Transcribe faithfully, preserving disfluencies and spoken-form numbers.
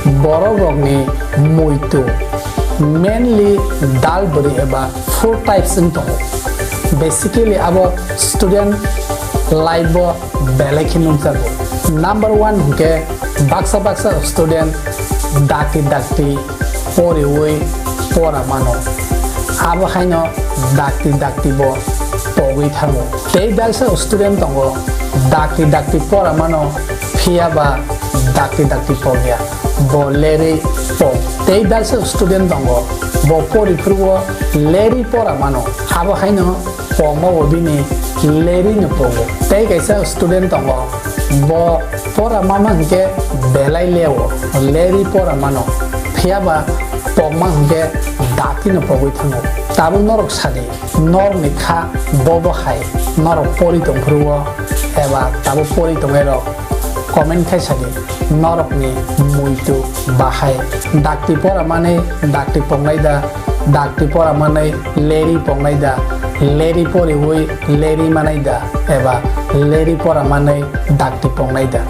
Borok rokni muitu mainly dal bwrwi eba four types wng tongo. Basically abo student life o belai khe nukjago. Number one hwnkhe baksa baksa student dakti dakti poriwi pora mano. Abo haino dakti dakti bo pogwi thango. Tei dalsa student tongo dakti dakti pora mano, phiya ba dakti dakti pogya. Bo lerwi pok. Tei dalsa student tongo, bo pori phuru o lerwi pora mano. Abo haino pokma bo bini lerwi no pogo. Tei kaisa student tongo, bo pora mama hwnkhe belai leo, lerwi pora mano, phiya ba pokma hwnkhe dakti no pogwi thango. Tabuk norok sadi, norokni kha bobo hai, norok pori tong phuru o eba tabuk pori tongnai rok comment khai sadi, norokni muitu bahai. Dakti pora manwi dakti pongnai da, dakti pora manwi leri pongnai da, leri poriwi leri manai da, eba leri pora manwi dakti pongnai da?